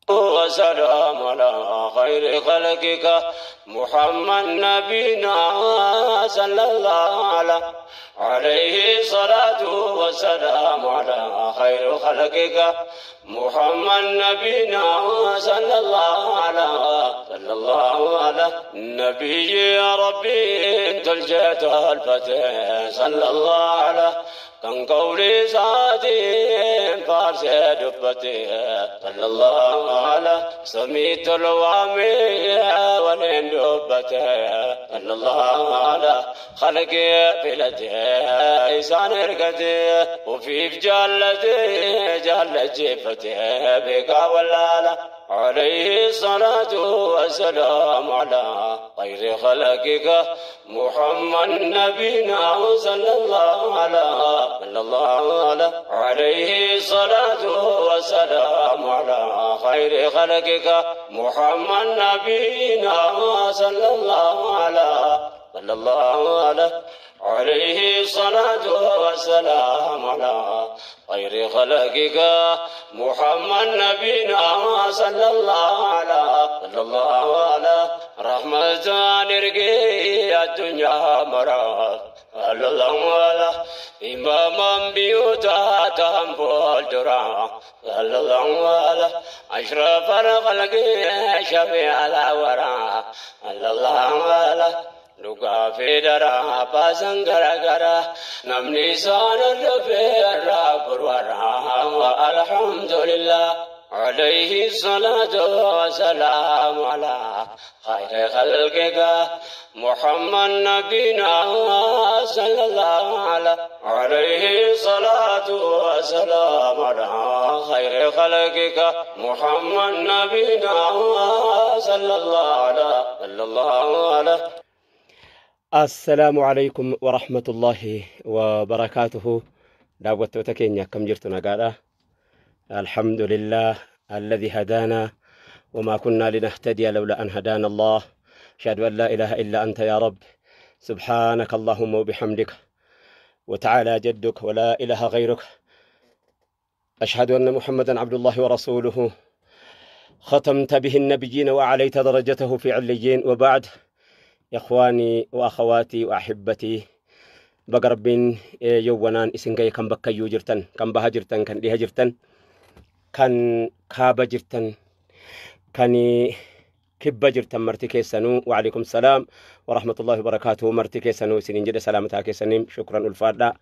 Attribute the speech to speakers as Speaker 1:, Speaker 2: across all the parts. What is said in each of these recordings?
Speaker 1: وسلام على خير خلقك محمد نبينا صلى الله عليه الصلاة والسلام على خير خلقك محمد نبينا صلى الله على صلى الله على نبي يا ربي انت الجيت الفتح صلى الله على كان قولي سادي فارس دبتي صلى الله على سميت الوامي ولين دبتي صلى الله على خلقي فلتي إنسان رقتي وفي جالتي جال جيفتي بك ولا عليه الصلاة والسلام على خير خلقك محمد نبينا صلى الله على صلى الله على عليه الصلاة والسلام على خير خلقك محمد نبينا صلى الله على صلى الله على عليه الصلاة والسلام على خير خلقك محمد نبينا صلى الله على صلى الله على رحمة نرقي الدنيا مراد صلى الله على إماما بيوتا تنفول درا صلى الله على أشرف الخلق شفيع الورى صلى الله على Dhugaa fi daraa baasan garagaraa namni isaan hordofee irraa gurgura. Alhamdulillah. عليه الصلاة والسلام على خير خلقك محمد نبينا صلى الله عليه الصلاة والسلام على خير خلقك محمد نبينا صلى الله عليه صلى الله عليه.
Speaker 2: السلام عليكم ورحمة الله وبركاته. دعوة keenya akkam jirtu? Nagaadha. الحمد لله الذي هدانا وما كنا لنهتدي لولا أن هدانا الله. أشهد أن لا إله إلا أنت يا رب، سبحانك اللهم وبحمدك، وتعالى جدك ولا إله غيرك. أشهد أن محمدا عبد الله ورسوله، ختمت به النبيين وأعليت درجته في عليين. وبعد، إخواني وأخواتي وأحبتي، baga Rabbiin yowwanaan isin gahe. Kan bakkayyuu jirtan, kan baha jirtan, kan dhiha jirtan, kan kaaba jirtan, kan kibba jirtan, marti keessanuu وعليكم السلام ورحمة الله وبركاته. Marti keessanuu isiniin jedhe. Salaamataa keessaniin shukran, ulfaadha.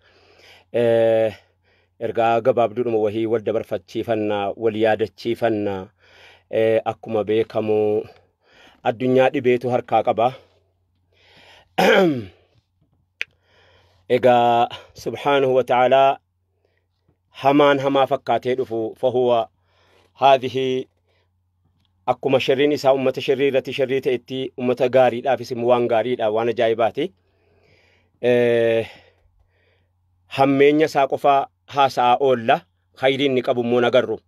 Speaker 2: Ergaa gabaabduudhuma wahii wal dabarfachiifannaa, wal yaadachiifannaa. Akkuma beekamu addunyaa dhibeetu harkaa qaba. Egaa سبحانه وتعالى hamaan hamaa fakkaatee dhufu فهو هذه akkuma sharriin isaa ummata sharrii irratti sharrii ta'etti, ummata gaariidhaafis immoo waan gaariidha, waan ajaa'ibaati. Hammeenya isaa qofa haasa'aa oolla, khayrii inni qabu immoo nagarru.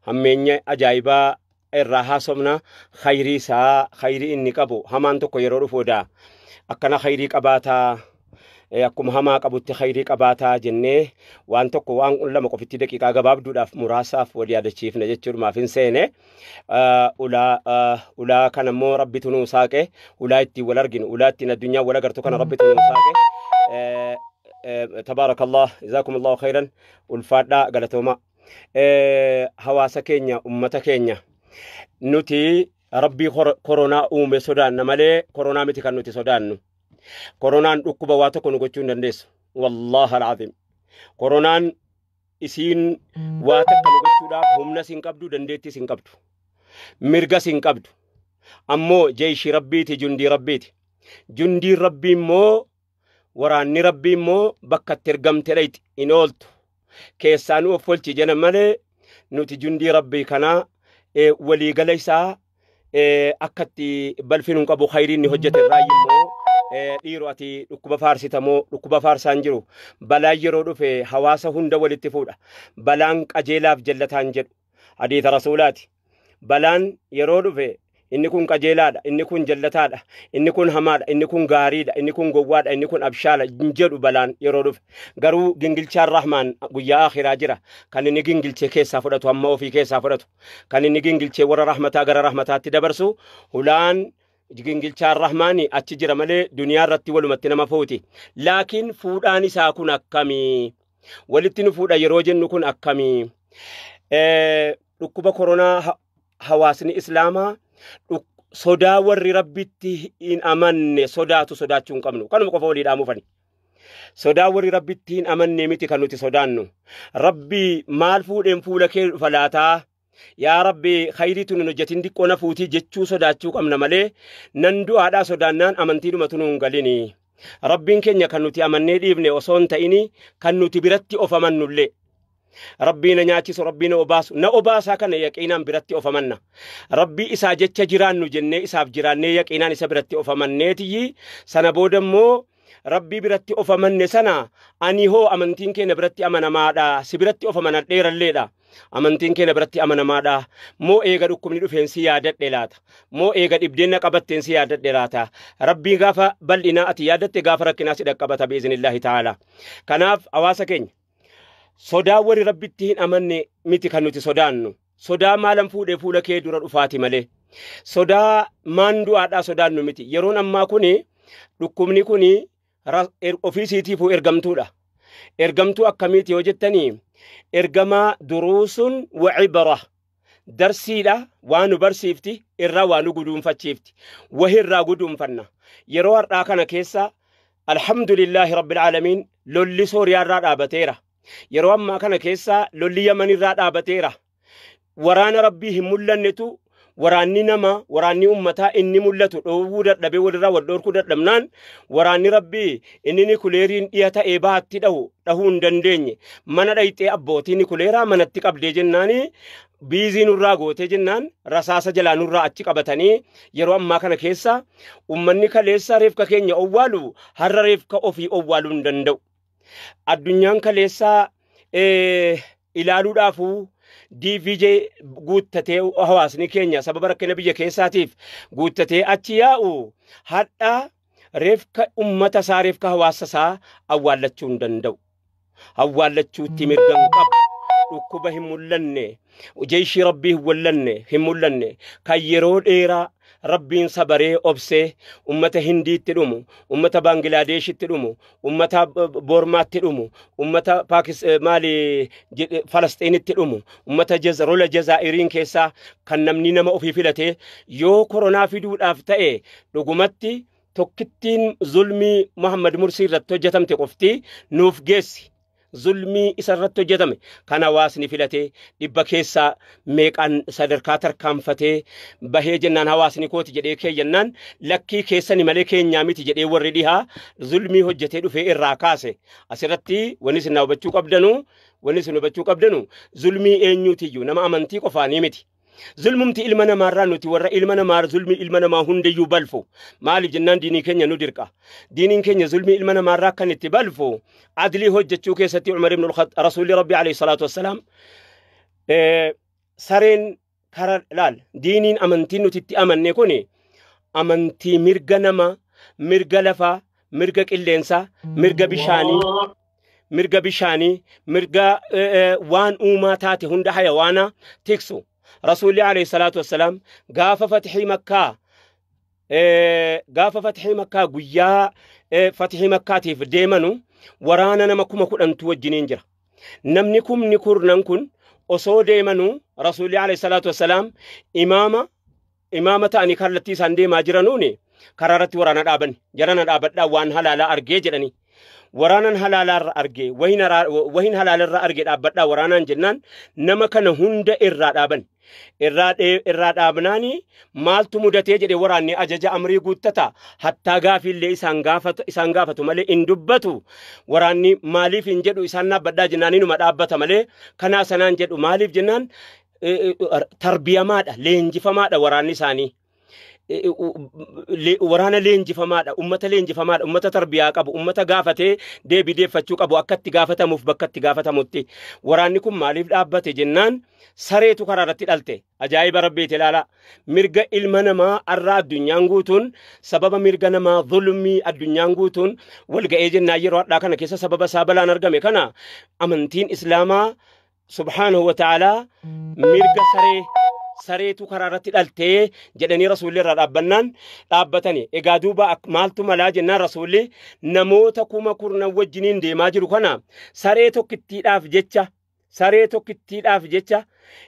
Speaker 2: Hammeenya ajaa'ibaa irraa haasofna, khayrii isaa, khayrii inni qabu. Hamaan tokko yeroo dhufu odaa akkana khayrii qabaataa, akkuma hamaa qabutti khayrii qabaataa jennee waan tokko waan lama qofitti daqiiqaa gabaabduudhaaf muraasaaf wal yaadachiifna jechuudhumaaf hin seene. Ulaa kana immoo Rabbitu nuu saaqe, ulaa ittiin wal arginu, ulaa ittiin addunyaa wal agartu kana Rabbitu nuu saaqe. تبارك الله، جزاكم الله خيرا، ulfaadhaa, galatooma. Hawaasa keenya, ummata keenya, nuti Rabbii koronaa uume sodaanna malee koronaa miti kan nuti sodaannu. Koronaan dhukkuba waa tokko nu gochuu hin dandeessu. والله العظيم. Koronaan isiin waa takka nu gochuudhaaf humna sin qabdu, dandeettii sin qabdu. Mirga sin qabdu. Ammoo jeeshii Rabbiiti, jundii Rabbiiti. Jundiin Rabbii immoo, waraanni Rabbii immoo bakka itti ergamte dhayti hin ooltu. Keessaa nu of olchi jena malee nuti jundii Rabbii kanaa waliigala isaa akka itti balfi nun qabu, khayrii inni hojjete irraa immoo. Dhiiroo, ati dhukkuba faarsitamoo? Dhukkuba faarsaan jiru. Balaan yeroo dhufe hawaasa hunda walitti fuudha. Balaan qajeelaaf jallataan jedhu hadiisa Rasuulaati. Balaan yeroo dhufe Inni kun qajeelaadha, inni kun jallataadha, inni kun hamaadha, inni kun gaariidha, inni kun gowwaadha, inni kun abshaala hin jedhu balaan yeroo dhufe. Garuu gingilchaan Rahmaan guyyaa akhiraa jira. Kan inni gingilchee keessaa fudhatu hamma ofii keessaa fudhatu. Kan inni gingilchee warra rahmataa gara rahmataatti dabarsu hulaan gingilchaan Rahmaani achi jira malee duniyaa irratti walumatti nama fuuti. Laakiin fuudhaan isaa kun akkamii? Walitti nu fuudha yeroo jennu kun akkamii? Dhukkuba koronaa hawaasni Islaamaa sodaa warri Rabbitti hin amanne sodaatu sodaachuu hin qabnu. Kanuma qofa walii dhaamuufani. Sodaa warri Rabbitti hin amanne miti kan nuti sodaannu. Rabbi maal fuudheen fuula kee dhufa laataa? Yaa Rabbi, khayriitu nun hojjetin, diqqoo na fuutii jechuu sodaachuu qabna malee nan du'aadhaa sodaannaan amantiidhumatu nu hin galini. Rabbiin keenya kan nuti amannee dhiifne osoo hin ta'ini kan nuti biratti of amannullee. Rabbii na nyaachisu, Rabbii na obaasu, na obaasaa kana yaqiinaan biratti of amanna. Rabbii isaa jecha jiraannu jennee isaaf jiraannee yaqiinaan isa biratti of amanneetiyyi sana booda immoo Rabbii biratti of amanne sana ani hoo amantiin keenya biratti amanamaadha, si biratti of amanadheeralleedha. Amantiin keenya biratti amanamaadha. Moo eega dhukkubni dhufeen si yaadadhe laata? Moo eega dhibdeen na qabatteen si yaadadhe laata? Rabbii gaafa bal'inaa ati yaadatte gaafa rakkinaa si dhaqqabata bi'iznillaahi ta'ala. Kanaaf hawaasa keenya, sodaa warri Rabbitti hin amanne miti kan nuti sodaannu. Sodaa maalan fuudhee fuula kee dura dhufaati malee. Sodaa maan du'aadhaa sodaannu miti. Yeroon ammaa kuni dhukkubni kuni ofii isiitiifuu ergamtuudha. Ergamtuu akkamiiti yoo jettanii, ergamaa duruusun wa cibra, darsiidha, waa nu barsiifti, irraa waa nu guduunfachiifti. Wahirraa guduunfanna. Yeroo har'aa kana keessa, alhamdulillaahi rabbil aalamiin, lolli Sooriyaa irraa dhaabateera. Yeroo ammaa kana keessa lolli Yaman irraa dhaabateera. Waraana Rabbii hin mul'annetu waraanni nama, waraanni ummataa inni mul'atu dhoowwuu dadhabee walirraa wal dhorkuu dadhabnaan, waraanni Rabbii inni nikuleeriin dhiya ta'ee baatti dhahu dhahuu hin dandeenye. Mana dhayxee abbootii nikuleeraa manatti qabdee jennaani, biizii nurraa gootee jennaan, rasaasa jalaa nurraa achi qabatanii, yeroo ammaa kana keessa ummanni kaleessa reefka keenya owwaalu har'a reefka ofii owwaaluu hin danda'u. Addunyaan kaleessaa ilaaluudhaafuu DVJ guuttatee, hawaasni keenya sababa rakkina biyya keessaatiif guuttatee achi yaa'u, hadha reefka ummata isaa, reefka hawaasa isaa awwaallachuu hin danda'u. Awwaallachuutti mirga hin qabu. Dhukkuba hin mul'anne, jeeshii Rabbii hin mul'anne, hin mul'anne kan yeroo dheeraa Rabbiin sabaree obsee ummata Hindiitti dhumu, ummata Baangilaadeeshitti dhumu, ummata Boormaatti dhumu, ummata Paakis maali Falasxiinitti dhumu, ummata rola Jazaa'iriin keessaa kan namni nama ofii filate yoo koronaa fiduudhaaf ta'e, dhugumatti tokkittiin zulmii Muhammad Mursii irratti hojjetamte qofti nuuf geessi. Zulmii isa irratti hojjetame kan hawaasni filatee dhibba keessaa meeqaan sadarkaa tarkaanfatee bahee jennaan, hawaasni kooti jedhee kee jennaan, lakkii keessani malee keenyaa miti jedhee warri dhihaa zulmii hojjetee dhufee irraa kaase. Asirratti wanni isin hubachuu qabdanu zulmii eenyuutiyyuu nama amantii qofaanii miti. Zulmumti ilma namaarraa nuti warra ilma namaa zulmii ilma namaa hundayyuu balfu. Maaliif jennaan diinii keenya nu dirqa. Diiniin keenya zulmii ilma namaarraa kan itti balfu adlii hojjechuu keessatti Umar ibn Rasuulli Rabbi alayhi salaatu wassalaam sareen kara laal. Diiniin amantiin nuti itti amanne kuni amantii mirga nama, mirga lafaa, mirga qilleensaa, mirga bishaanii, mirga waan uumaa taate hunda hayawaana tiksu. Rasuulli alayhi salaatu wassalaam gaafa fatihii Makkaa, guyyaa fatihii Makkaatiif deemanu, waraana nama 10,000tu wajjiniin jira. Namni 100,000 kun osoo deemanu, Rasuulli alayhi salaatu wassalaam imaama ta'anii kallattii isaan deemaa jiranuuni karaa irratti waraana dhaaban. Jarana dhaabadhaa, waan halaalaa argee jedhanii. Waraanan halaalaarra argee, wahin halaalarra argee, dhaabbadhaa waraanaan jennaan, nama kana hunda irraa dhaaban. Irraa dhaabnaani maaltu mudatee jedhe. Waraanni ajaja amrii guuttata, hattaa gaafiillee isaan gaafatu malee hin dubbatu. Waraanni maaliif hin jedhu, isaan dhaabbadhaa jennaan inuma dhaabbata malee kanaa sanaan jedhu. Maaliif jennaan tarbiyamaadha, leenjifamaadha waraanni isaanii. Waraana leenjifamaadha, ummata leenjifamaadha, ummata tarbiyaa qabu, ummata gaafatee deebii deeffachuu qabu, akka itti gaafatamuuf bakka itti gaafatamutti. Waraanni kun maaliif dhaabbate jennaan, sareetu karaa irratti dhalte. Ajaa'iba Rabbiiti, ilaalaa. Mirga ilma namaa arraa addunyaan guutuun sababa mirga namaa zulmii addunyaan guutuun wal ga'ee jennaan, yeroo hadhaa kana keessa sababa isaa balaan argame kana amantiin Islaamaa subhaanahu wa ta'aalaa mirga saree, sareetu karaa irratti dhaltee jedhanii Rasuulli irraa dhaabbannaan dhaabbatani. Egaa duuba maaltu malaa jennaan, Rasuulli namoota 10,000 wajjiniin deemaa jiru kana saree tokkittiidhaaf jecha, saree tokkittiidhaaf jecha,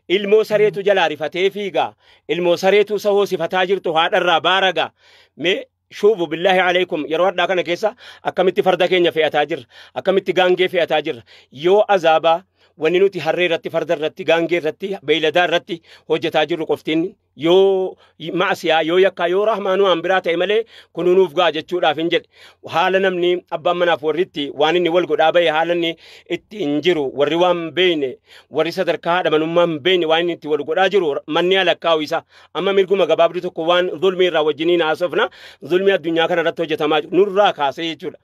Speaker 2: ilmoo sareetu jalaa rifatee fiiga, ilmoo sareetu isa hoosifataa jirtu haadharraa baaraga. Mee shuufu, billaahi alaykum, yeroo hadhaa kana keessa akkamitti farda keenya fe'ataa jirra, akkamitti gaangee fe'ataa jirra? Yoo azaabaa wanni nuti harree irratti, farda irratti, gaangee irratti, beeyladaa irratti hojjetaa jirru qoftiin yoo ma'asiyaa, yoo yakkaa, yoo rahmaanuu waan biraa ta'e malee kunuunuuf ga'a jechuudhaaf hin jedhe. Haala namni abbaan manaaf warritti waan inni wal godhaa bahe, haala inni itti hin jiru, warri waan beeyne, warri sadarkaa haadha manummaa hin beeyne, waan inni itti wal godhaa jiru manni alakkaa'u isa. Amma mirguma gabaabduu tokko waan zulmii irraa wajjiniin haasofna, zulmii addunyaa kana irratti hojjetamaa jiru nurraa kaasee jechuudha.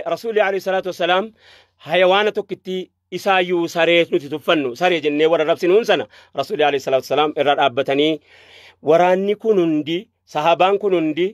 Speaker 2: Rasuulli alayhi salaatu wassalaam hayawaana tokkitti isaayyuu saree nuti tuffannu, saree jennee warra rabsinuun sana Rasuulli alayhi salaatu wassalaam irra dhaabbatanii, waraanni kun hundi, sahabaan kun hundi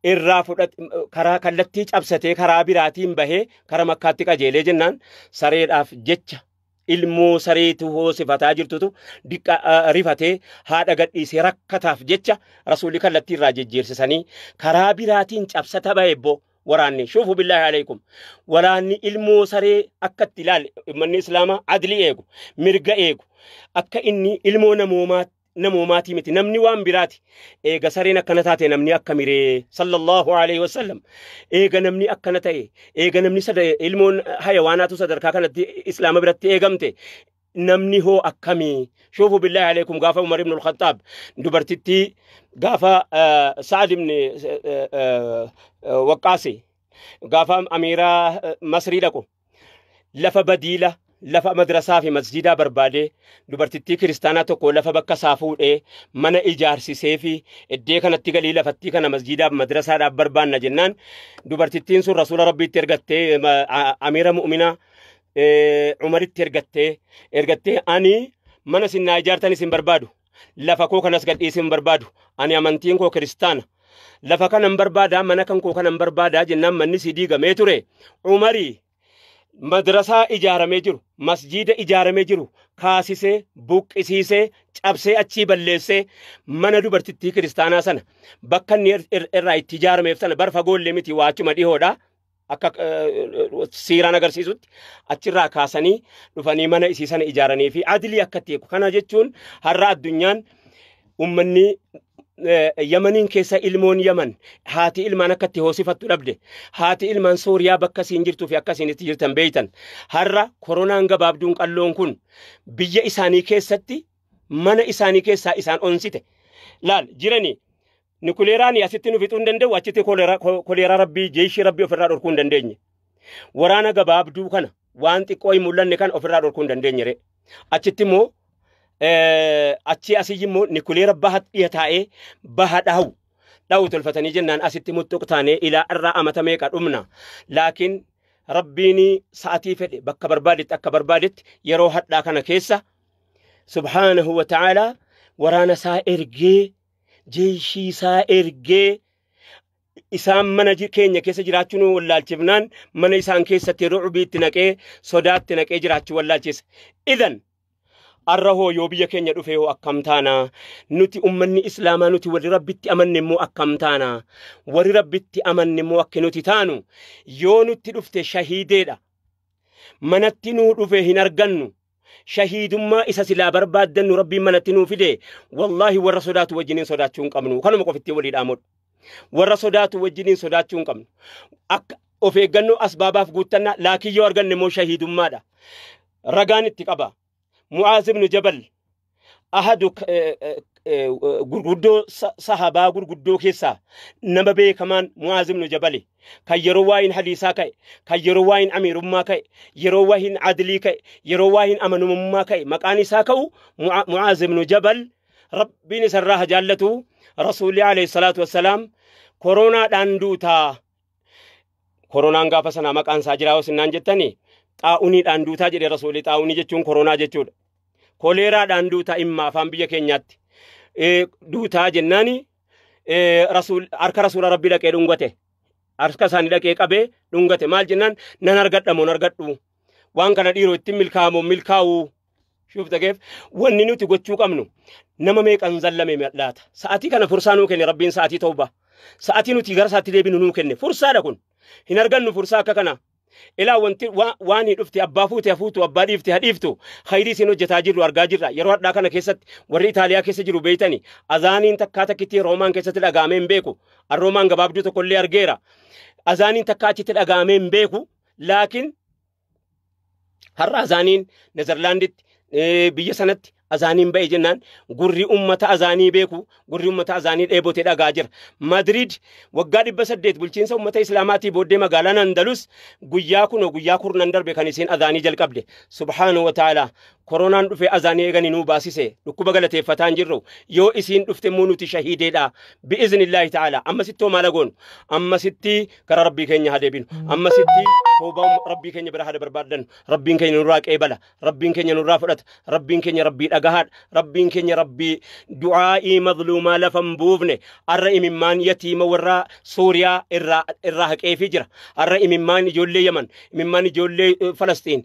Speaker 2: irraa fudhat, karaa kallattii cabsatee karaa biraatiin bahee kara Makkaatti qajeelee jennaan, sareedhaaf jecha, ilmoo sareetu hoosifataa jirtutu diqqa rifatee haadha gadhiisee rakkataaf jecha Rasuulli kallattii irraa jejjeersisanii karaa biraatiin cabsata bahe ebbo waraanni. Shuufu, billaahi alaykum, waraanni ilmoo saree akka itti ilaale, ummanni Islaamaa adlii eegu, mirga eegu, akka inni ilmoo namoomaa namoomaatii miti, namni waan biraati. Eega sareen akkana taate, namni akka miree? Sallallahu alaihi wasallam. Eega namni akkana ta'e, eega namni ilmoon hayawaanaatu sadarkaa kanatti Islaama biratti eegamte, namni hoo akkamii? Shuufu, billaahi alaykum, gaafa Umar ibn al-Khattaab dubartittii gaafa Sa'ad ibn Waqqaasi gaafa amiiraa Masrii dhaqu, lafa badiila, lafa madrasaa fi masjidaa barbaadee, dubartittii kiristaanaa tokko lafa bakka isaa fuudhee mana ijaarsisee fi iddee kanatti galii lafattii kana masjidaaf madrasaadhaaf barbaanna jennaan, dubartittiin sun Rasuula Rabbiitti ergattee, amiira mu'minaa Umaritti ergattee, "Ani mana sinnaa ijaartan isin barbaadu, lafa koo kanas gadhiisin hin barbaadu, ani amantiin koo kiristaana, lafa kanan barbaadaa, mana kan koo kanan barbaadaa" jennaan, manni si diigamee ture. Umarii madrasaa ijaaramee jiru, masjiida ijaaramee jiru kaasisee, buqqisiisee, cabsee, achii balleessee, mana dubartittii kiristaanaa sana bakka inni irraa itti ijaarameef sana bar fagoollee miti, waa achuma dhihoodha. Akka siiraan agarsiisutti achirraa kaasanii dhufanii mana isii sana ijaaranii fi adilii akka itti eegu. Kana jechuun har'a addunyaan ummanni Yamaniin keessa ilmoon Yaman haati ilmaan akka itti hoosifattu dhabde, haati ilmaan Sooriyaa bakka isiin jirtuu fi akka isiin itti jirtan beeytan. Har'a koronaan gabaabduun qalloon kun biyya isaanii keessatti mana isaanii keessaa isaan onsite. Laal jiranii nikuleeraan asitti nu fixuu hin danda'u, achitti koleeraa Rabbii, jeeshii Rabbii ofirraa dhorkuu hin dandeenye. Waraana gabaabduu kana, waan xiqqoo hin mul'anne kan ofirraa dhorkuu hin dandeenye re. Achitti immoo achi asii immoo nikuleera baha dhiya taa'ee baha dhahu dhahu tolfatanii jennaan, asitti muttuq taanee ilaa irraa amata meeqa dhumna? Laakiin Rabbiin sa'atii fedhe bakka barbaadetti akka barbaadetti yeroo hadhaa kana keessa subhaanahu wa ta'aalaa waraana isaa ergee, jeeshii isaa ergee, isaan mana keenya keessa jiraachuu nu wallaalchifnaan, mana isaan keessatti rucbii itti naqee, sodaatti naqee jiraachuu wallaalchise. Idan arra hoo yoo biyya keenya dhufe hoo akkam taana? Nuti ummanni Islaamaa, nuti warri Rabbitti amanne immoo akkam taana? Warri Rabbitti amanne immoo akki nuti taanu, yoo nutti dhufte shahiideedha. Manatti nuu dhufe hin argannu. Shahiidummaa isa silaa barbaaddannu Rabbiin manatti nuu fide, wallaahi warra sodaatu wajjiniin sodaachuu hin qabnu. Kanuma qofitti walii dhaamudha. Warra sodaatu wajjiniin sodaachuu hin qabnu. Akka of eeggannoo asbaabaaf guuttannaa, laakiin yoo arganne immoo shahiidummaadha. Ragaan itti qaba. Mu'aaz ibn Jabal ahadu gurguddoo sahabaa gurguddoo keessaa nama beekamaan Mu'aaz ibn Jabali, kan yeroo waa'in hadiisaa ka'e, kan yeroo waa'in amiirummaa ka'e, yeroo waa'in adlii ka'e, yeroo waa'in amanamummaa ka'e maqaan isaa ka'u Mu'aaz ibn Jabal, Rabbiin isarraa haa jaallatu. Rasuulli alayhi salaatu wassalaam koronaadhaan duutaa. Koronaan gaafa sanaa maqaan isaa jiraa hosinnaan jettanii xaa'uniidhaan duutaa jedhe rasuulli. Xaa'unii jechuun koronaa jechuudha. Koleeraadhaan duutaa imma afaan biyya keenyaatti. Duutaa jennaani harka rasuula rabbii dhaqee dhungate. Harka isaanii dhaqee qabee dhungate. Maal jennaan nan argadha moo argadhu. Waan kana dhiiroo ittiin milkaa'amoo milkaa'uu. Shuuf takeef wanni nuti gochuu qabnu nama meeqan zallame laata. Sa'atii kana fursaa nuu kenne rabbiin sa'atii tawbaa. Sa'atii nuti gara isaatti deebinu nuu kenne fursaadha kun. Hin argannu fursaa akka kana. Ilaa wanti waan hin dhufte abbaa fuute hafuutu abbaa dhiifte hadhiiftu khayrii isin hojjetaa jirru argaa jirra. Yeroo hadhaa kana keessatti warri Itaaliyaa keessa jiru beeytani azaaniin takkaa takkitti Roomaan keessatti dhagaamee hin beeku. Roomaan gabaabduu tokkollee argeera. Azaaniin takkaa achitti dhagaamee hin beeku. Laakiin har'a azaaniin Nezerlaanditti biyya sanatti azaaniin ba'e jennaan gurri ummata azaanii beeku gurri ummata azaanii dheebotee dhagaa jira. Madrid waggaa 800 bulchiinsa ummata Islaamaatii booddee magaalaan Andalus guyyaa kunoo guyyaa kurnan darbe kan isiin azaanii jalqabde. Subhaanahu wa ta'ala koronaan dhufe azaanii eeganii nuu baasise dhukkuba galateeffataa hin jirru yoo isiin dhufte immoo nuti shahiideedha bi'iznillaahi ta'ala. Ammasitti maal goonu ammasitti gara rabbii keenya haa deebinu ammasitti toobaa rabbii keenya bira haa barbaaddannu. Rabbiin keenya nurraa qeebala, rabbiin keenya nurraa fudhata, rabbiin keenya rabbii dhagahaadha, rabbiin keenya rabbii du'aa'ii mazluumaa lafa hin buufne. Har'a imimmaan yatiima warra Suuriyaa irraa haqeefii jira. Har'a imimmaan ijoollee Yaman, imimmaan ijoollee Falastiin,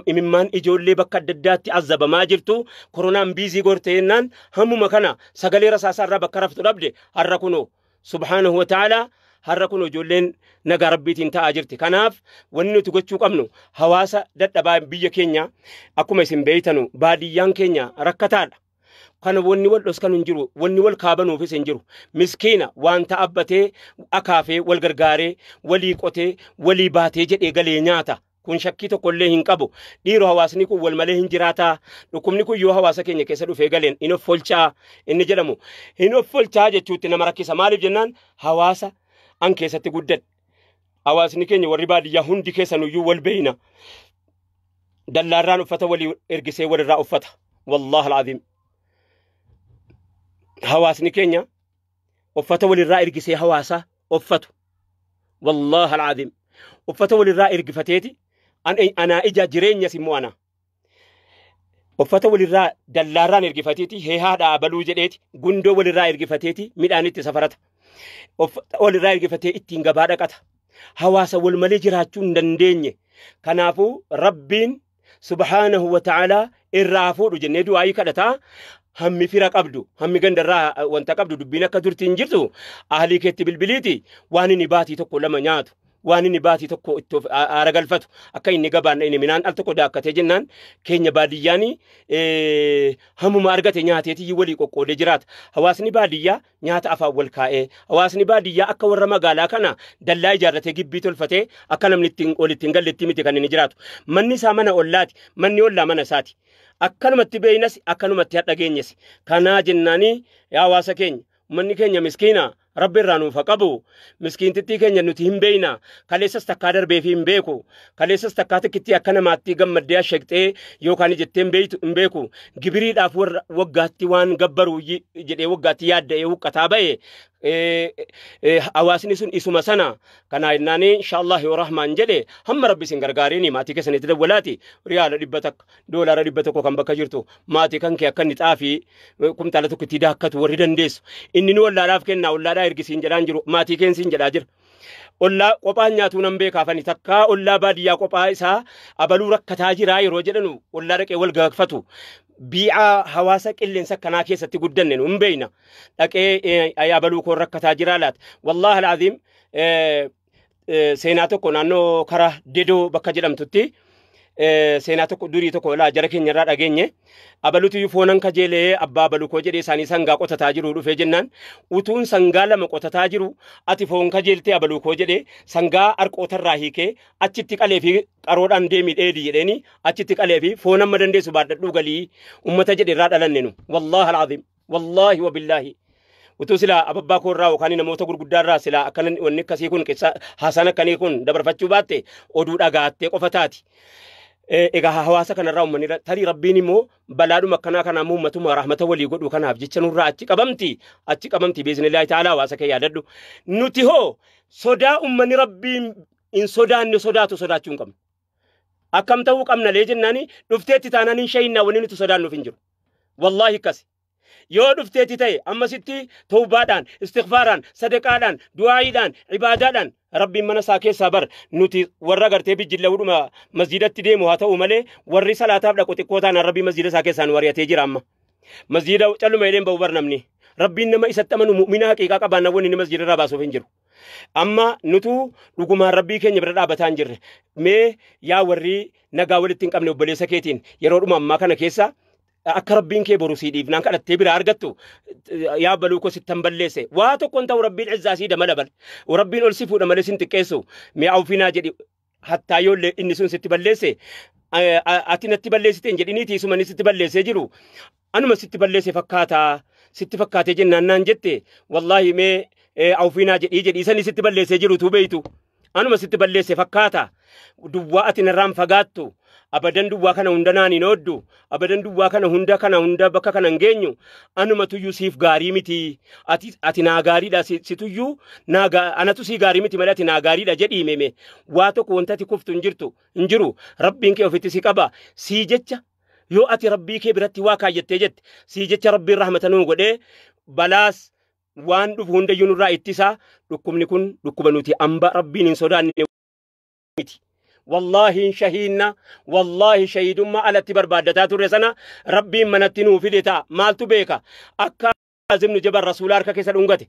Speaker 2: imimmaan ijoollee bakka adda addaatti azabamaa jirtu koronaan biizii gorte jennaan hammuma kana sagalee rasaasaa irraa bakka raftu dhabde. Har'a kunoo subhaanahu wa ta'ala har'a kun ijoolleen nagaa rabbiitiin ta'aa jirti. Kanaaf wanni nuti gochuu qabnu hawaasa dadhabaa biyya keenya akkuma isin beeytanu baadiyyaan keenya rakkataadha. Kana wanni wal dhoskanu hin jiru, wanni wal kaabanuufis hin jiru. Miskiina waan ta'abbatee akaafee wal gargaaree walii qotee walii baatee jedhee galee nyaata. Kun shakkii tokkollee hin qabu. Dhiiroo hawaasni kun wal malee hin jiraataa. Dhukkubni kun yoo hawaasa keenya keessa dhufee galeen hin offolchaa inni jedhamu. Hin offolchaa jechuutti nama rakkisa. Maaliif jennaan hawaasa an keessatti guddadhe. Hawaasni keenya warri baadiyyaa hundi keessanuyyuu wal beeyna. Dallaarraan uffata walii ergisee walirraa uffata. Wallaahi al'aziim. Hawaasni keenya uffata walirraa ergisee hawaasa uffatu. Wallaahi al'aziim. Uffata walirraa ergifateeti anaa ija jireenyas immoo ana. Uffata walirraa dallaarraan ergifateeti heehaadhaa abaluu jedheeti gundoo walirraa ergifateeti midhaan itti safarata. Uffata walirraa ergifatee ittiin gabaa dhaqata. Hawaasa wal malee jiraachuu hin dandeenye. Kanaafuu rabbiin subhaanahu wa ta'ala irraa fuudhu jennee du'aayii kadhataa. Hammi fira qabdu, hammi gandarraa wanta qabdu dubbiin akka durti hin jirtu ahlii keetti bilbiliiti waan inni baatii tokko lama nyaatu. Waan inni baatii tokko itti aara galfatu akka inni gabaan inni midhaan al tokko daakkatee jennaan keenya baadiyyaani hammuma argate nyaateetii walii qoqqoodee jiraata. Hawaasni baadiyyaa nyaata afaan wal kaa'ee hawaasni baadiyyaa akka warra magaalaa kana dallaa ijaarratee gibbii tolfatee akka namni ittiin walitti hin galletti miti kan inni jiraatu. Manni isaa mana ollaati, manni ollaa mana isaati. Akkanumatti beeynas akkanumatti hadha geenyes. Kanaa jennaanii yaa hawaasa keenya manni keenya miskiina rabbi irraa nuuf haa qabu. Miskiintittii keenya nuti hin beeyna. Kaleessas takkaa darbeefi hin beeku. Kaleessas takkaa tikkitti akka namaatti gammaddee asheqxee yookaan jettee hin beeku. Gibiriidhaaf warra waggaatti waan gabbaru jedhee waggaatti yaadda'ee huqqataa ba'e. Hawaasni sun isuma sana. Kanaa jennaanii inshaallah yoo rahmaan jedhe hamma rabbi isin gargaariini maatii keessanitti dawwalaati. Riyaala 100 doolaara 100 kan bakka jirtu maatii kan kee akka inni xaafii kumtaala tokko itti daakkatu warri dandeessu. Inni nu ollaadhaaf kennaa ollaadhaa ergisiin jedhaan jiru maatii keensiin jedhaa jira. Ollaa qophaan nyaatuu nan beekaafani takkaa ollaa baadiyyaa qophaa isaa abaluu rakkataa jiraa yeroo jedhanu ollaa dhaqee wal gaafatu. Bii'aa hawaasa qilleensa akkanaa keessatti guddanne nu hin beeyna. Dhaqee abaluu koo rakkataa jiraa laata. Wallaahi al'aziim seenaa tokko naannoo karaa Dedoo bakka jedhamtutti seenaa tokko durii tokko laa jara keenya irraa dhageenye. Abalutu foonan kajeelee abbaa abaluu koo jedhee isaanii sangaa qotataa jiru dhufee jennaan utuun sangaa lama qotataa jiru ati foon kajeeltee abaluu koo jedhee sangaa harqootarraa hiikee achitti qalee fi qaroodhaan deemi dheedhi jedheeni achitti qalee fi foon amma dandeessu baadhadhuu galii ummata jedhe irraa dhalanne nu. Wallaahi al'aziim. Wallaahi wa billaahi. Utuu silaa ababbaa koo irraa yookaan namoota gurguddaa irraa silaa akkana wanni akkasii kun haasaan akkanii kun dabarfachuu baatte oduu dhagaattee qofa taati. Egaa hawaasa kanarraa uummanni tarii Rabbiin immoo balaadhuma akkanaa kanaa immoo uummatuma rahmata walii godhu kanaaf jecha nurraa achi qabamti, achi qabamti. Biiznillaahi ta'ala, hawaasa kee yaadadhu. Nuti hoo sodaa uummanni Rabbiin hin sodaanne sodaatu sodaachuu hin qabnu. Akkam ta'uu qabna lee jennaani, dhufteetti taanaan hin shayinnaa, wanni nuti sodaannuuf hin jiru. Wallaahi akkasi. Yoo dhufteetti ta'e ammasitti tawbaadhaan, istighfaaraan, sadaqaadhaan, du'aayiidhaan, ibaadaadhaan Rabbiin mana isaa keessaa bar. Nuti warra gartee bijjilla'uudhuma masjiidatti deemu haa ta'u malee, warri salaataaf dhaqu xiqqoo taanaan Rabbiin masjiida isaa keessaa nu ari'atee jira amma. Masjiida calluma jedheen ba'u bar namni. Rabbiin nama isatti amanu, mu'mina haqiiqaa qabaannaa, wanni inni masjiida irraa baasuuf hin jiru. Amma nutu dhugumaan Rabbii keenya bira dhaabataa hin jirre. Mee yaa warri nagaa walitti hin qabne, obboleessa keetiin yeroodhuma ammaa kana keessa akka Rabbiin kee boru sii dhiifnaan kadhattee biraa argattu, yaa baluu koo sittan balleesse, waa tokko hin ta'u, Rabbiin izzaa sii damala bal. Rabbiin ol si fuudha malee sin xiqqeessu. Mee awfinaa jedhi, hattaa yoollee inni sun sitti balleesse, ati natti balleessite hin jedhiniiti, isuma inni sitti balleessee jiru anuma sitti balleesse fakkaataa sitti fakkaatee jennaan naan jette, wallaahi mee awfinaa jedhii jedhii sani sitti balleessee jiru tuu beeytu. Anuma sitti balleesse fakkaata. Duwwaa ati narraan fagaattu. Abadan duwwaa kana hunda naan hin ooddu. Abadan duwwaa kana hunda kana hunda bakka kana hin geenyu. Anuma tuyyuu siif gaarii miti. Ati naa gaariidha, si tuyyuu naa anatu sii gaarii miti malee ati naa gaariidha jedhii meme. Waa tokko wanta ati kuftu hin jirtu hin jiru. Rabbiin kee ofitti si qaba. Sii jecha yoo ati Rabbii kee biratti waa kaayyattee jette, sii jecha Rabbiin rahmata nuu godhee balaas waan dhufu hundayyuu nurraa ittisaa. Dhukkubni kun dhukkuba nuti amba Rabbiin hin sodaanne miti. Wallaahi hin shahiinna, wallaahi shahiidummaa alatti barbaaddataa turre sana Rabbiin manatti nuu fide ta'a. Maaltu beeka? Akka Azimnu Jabal Rasuula harka keessa dhungate.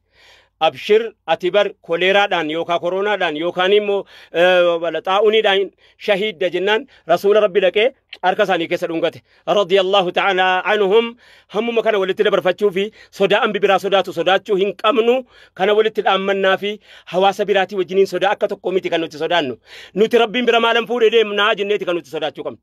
Speaker 2: Abshir, ati bar koleeraadhaan yookaan koronaadhaan yookaan immoo xaa'uniidhaan shahiidda jennaan, Rasuula Rabbi dhaqee harka isaanii keessa dhungate. Radiyallahu ta'ala anhum. Hammuma kana walitti dabarfachuu fi sodaa ambi biraa sodaatu sodaachuu hin qabnu, kana walitti dhaammannaa fi hawaasa biraatii wajjiniin sodaa akka tokko miti kan nuti sodaannu. Nuti Rabbiin bira maalan fuudhee deemnaa jenneeti kan nuti sodaachuu qabnu.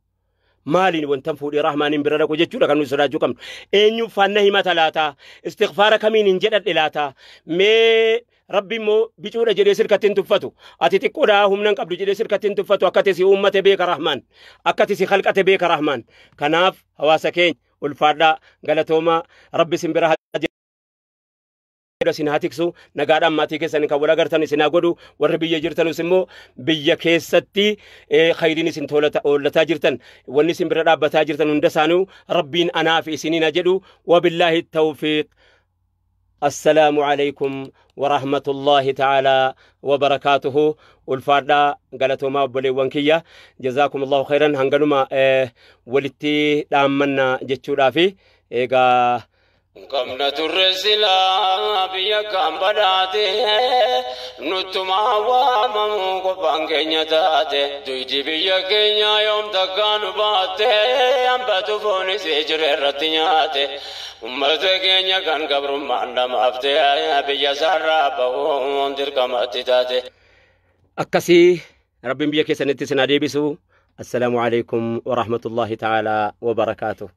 Speaker 2: Maaliin wantan fuudhee Rahmaaniin bira dhaqu jechuudha kan nuti sodaachuu qabnu. Eenyuuf faanna himata laata? Istighfaara kamiin hin jedhadhe laata? Mee Rabbi immoo bicuudha jedhee sirkatti hin tuffatu. Ati xiqqoodhaa humna hin qabdu jedhee sirkatti hin tuffatu. Akka ati si uummate beeka Rahmaan. Akka ati si khalqate beeka Rahmaan. Kanaaf hawaasa keenya, ulfaadhaa, galatoomaa, Rabbi isin bira haa isin haa tiksu, nagaadhaan maatii keessan kan wal agartan isin haa godhu. Warri biyya jirtanus immoo biyya keessatti khayriin isin oollataa jirtan, wanni isin bira dhaabbataa jirtan hunda isaanii Rabbiin anaa fi isiniin haa jedhu. Wabillaahi tawfiiq. Assalaamu alaykum warahmatullaahi ta'aalaa wabarakaatuhu. Ulfaadhaa, galatoomaa obboleewwan kiyya, jazaakumullahu khayran. Hanganuma walitti dhaammanna jechuudhaafi egaa.
Speaker 1: Qabna turre silaa biyya kan badhaate, nuttumaa waamamu qophaan keenya taate. Duydi biyya keenya yoom takkaa nu baatte, hambatu foonis jire irratti nyaate. Ummata keenya kan gabrummaan dhamaafte, biyya isaarraa bahuun dirqamatti taate.
Speaker 2: Akkasii, Rabbiin biyya keessanitti isin haa deebisu. Assalaamu alaykum warahmatullaahi ta'aalaa wabarakaatuh.